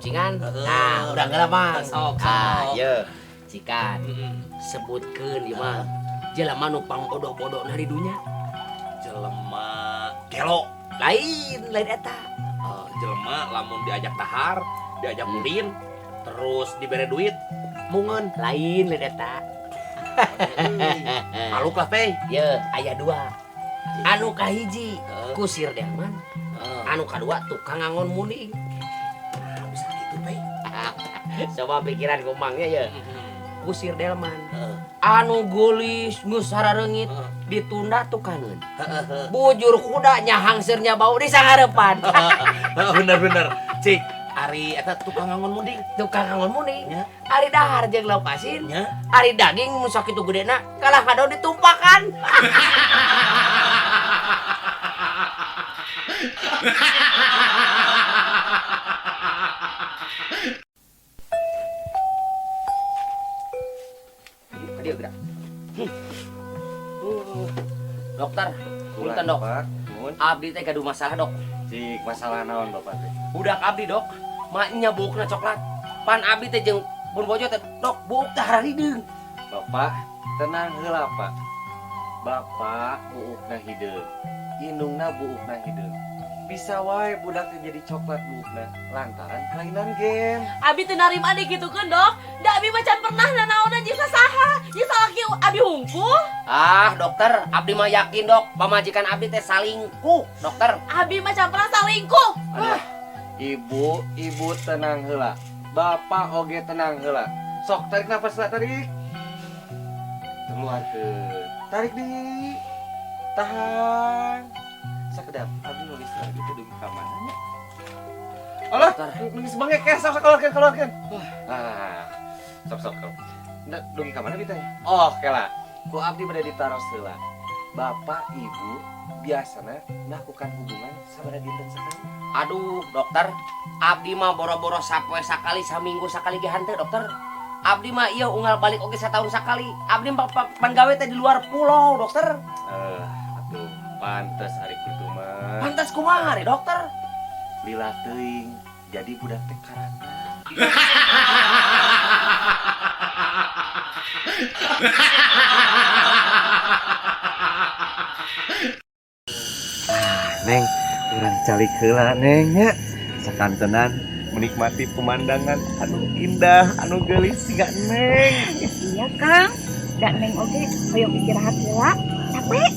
Ucingan. Heeh. Nah, urang heula, Mang. Sok, Ah, sok. ye. Cikan. Heeh. Sebutkeun ieu mah jelema nu pangbodoh-bodohna di dunya. Jelema gelo. Lain, lain eta. Eh, jelema lamun diajak dahar, diajak ulin, terus dibere duit, mungeun. Lain, lain eta. Maluk lah, Pei. Ye, aya dua. Anu kahiji Heeh. kusir delman, Heeh. anu kadua tukang ngangon munding. Nah, bisa gitu, Pei. Coba pikiran kumangnya ya. Kusir delman. Heeh. Anu geulis geus sarareungit Heeh. ditunda tukangeun. Heeh. Bujur kuda nyahangsirnya bau di sangarepan. Heeh, bener-bener. Cik, ari eta tukang ngangon munding. Tukang ngangon munding. Nya. Ari dahar jeung lauk asin. Nya. Ari daging mun sakitu gedena kalah kado ditumpakan. Dia gerak. Dokter, punten dok. Pak, mun. Abdi teh gaduh masalah dok. Cik, masalah naon Bapak teh? Budak abdi dok, maknya buukna coklat. Pan abdi teh jeung pun bojo teh dok buuk teh hararideung. Bapak, tenang heula, Pak. Bapak buukna hideung. Indungna buukna hideung. Bisa wae budak teh jadi coklat buukna lantaran kelainan gen. Abi teu narima dikitukeun, Dok. Da abi mah can pernah nanaonan jeung sasaha. Jeung salaki abi hungkul. Ah, dokter, abdi mah yakin dok, pamajikan abdi teh salingkuh, dokter. Abi mah can pernah salingkuh. Aduh, ibu, ibu tenang heula. Bapak oge tenang heula. Sok tarik nafas lah, tarik. Keluarkeun. Tarik di. Tahan. Sakedap, abdi nulis lagi teh dugi ka mana nya? Alah, nulis bangke kayak sok keluarkeun, keluarkeun. Ah, sok sok sok. Nah, dugi ka mana bitanya? Oh, kela. Ku abdi bade ditaros heula. Bapak, ibu biasana melakukan hubungan sabaraha dinten sekali? Aduh, dokter, abdi mah boro-boro sapoe sakali, saminggu sakali ge henteu, dokter. Abdi mah ieu unggal balik oge satahun sakali. Abdi mah panggawe teh di luar pulau, dokter. Eh, atuh pantes ari kitu mah. Pantas kumaha re, dokter? Lila teuing jadi budak teh karana. Ah, Neng, urang calik heula Neng nya. Sakantenan menikmati pemandangan anu indah, anu geulis siga Neng. Iya Kang, da Neng oge hoyong istirahat heula. Capek.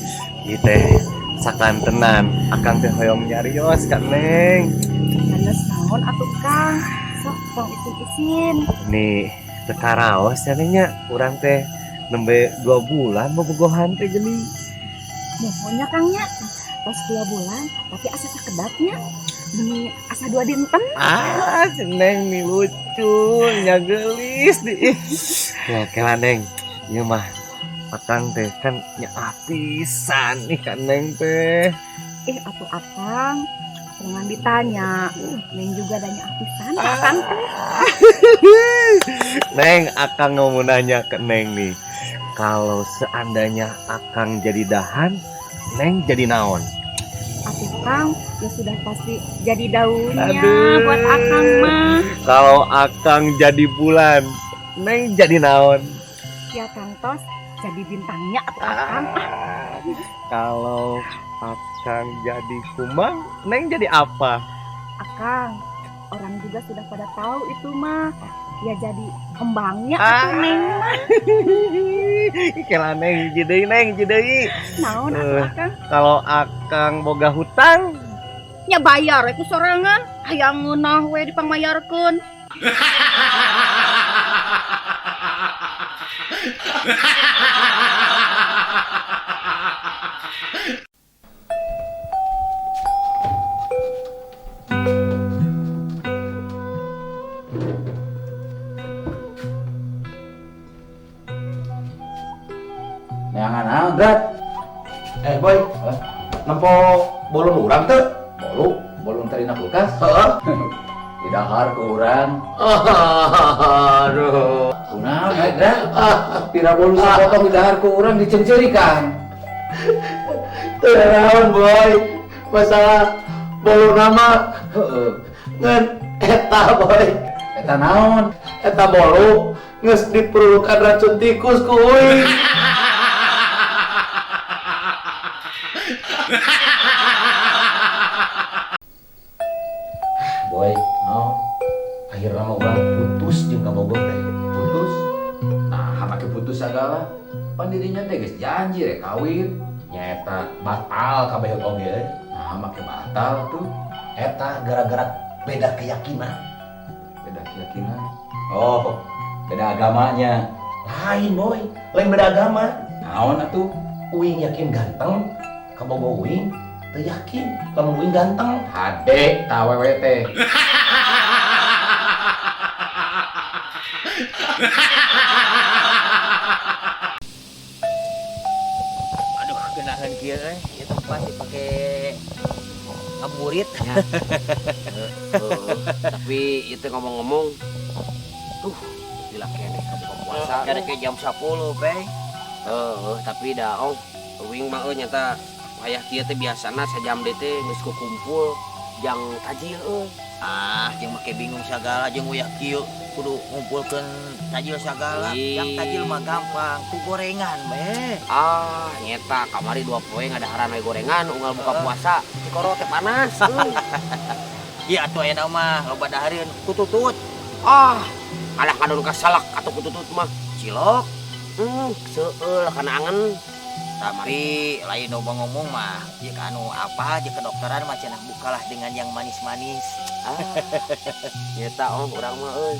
Ieu teh sakantenan akang teh hoyong nyarios ka Neng. Sanes naon atuh Kang? Sok tong isin-isin. Nih, teu karaos ya Neng nya. Urang teh nembe 2 bulan bobogohan teh geuning. Muhun nya Kang nya. Tos 2 bulan, tapi asa sakedapnya. Meni asa 2 dinten. Ah, si Neng nih lucu, nya geulis nih. Ya kela Neng, ieu mah akang teh kan nya apisan nih kan Neng teh. Ih, atuh akang, jangan ditanya. Neng juga ada nya apisan ka akang teh. Neng, akang mau nanya ke Neng nih. Kalau seandainya akang jadi dahan, Neng jadi naon? Atuh Kang, ya sudah pasti jadi daunnya. Aduh. Buat akang mah. Kalau akang jadi bulan, Neng jadi naon? Ya Kang tos jadi bintangnya atuh akang. Ah, kalau akang jadi kumang, Neng jadi apa? Akang, orang juga sudah pada tahu itu mah. Ya jadi kembangnya atuh Neng mah. Kela Neng, hiji deui Neng, hiji deui. Naon atuh akang? Kalau akang boga hutang, nya bayar we ku sorangan, hayang ngeunah we dipangmayarkeun. Neangan naon, Drat? Boy, nempo bolu urang teu? Bolu? Bolu tadi na kulkas? Heeh. Didahar ku urang. Aduh. Kunaon, Drat? Pira bolu sapotong didahar ku urang dicencerikan. Teu naon, Boy. Masalah bolu nama. Heeh. Ngan Eta boy. Eta naon? Eta bolu geus diperlukan racun tikus ku uing. Boy, oh, akhirnya mah urang putus jeung ka Bogor teh. Putus? Nah, make putus sagala. Pan dirinya teh geus janji rek kawin. Nyaeta batal kabeh oge euy. Nah, make batal tuh. Eta gara-gara beda keyakinan. Beda keyakinan. Oh, beda agamanya. Lain boy, lain beda agama. Naon atuh? Uing yakin ganteng, kabogoh uing teu yakin lamun uing ganteng. Hade ta awewe teh. Aduh, genahan kieu euy. Ieu tempat dipake ngabuburit. Tapi itu ngomong-ngomong, tuh gila keneh ka buka puasa. Karek jam 10, Pe. Heeh, tapi dah oh, uing mah euy nyata wayah kieu teh biasana sajam deui teh geus kukumpul jang tajil euy. Ah, jeung make bingung sagala jeung uyah kieu kudu ngumpulkeun tajil sagala. Ih. Yang tajil mah gampang, ku gorengan we. Ah, nyeta kamari 2 poe ngadaharan we gorengan unggal buka puasa. Cikoro teh panas. Euy. Ieu atuh ayeuna mah loba dahareun kututut. Ah, alah ngadon ka salak atau kututut mah. Cilok. Seueul kana angen. Tapi lain loba ngomong mah, jika anu apa, jika kedokteran mah cenah bukalah dengan yang manis-manis. Ah, nyeta oh urang mah euy.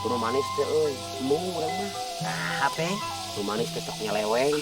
Kudu manis teh euy. Embung urang mah. Nah, apa? Kudu manis teh sok nyeleweng.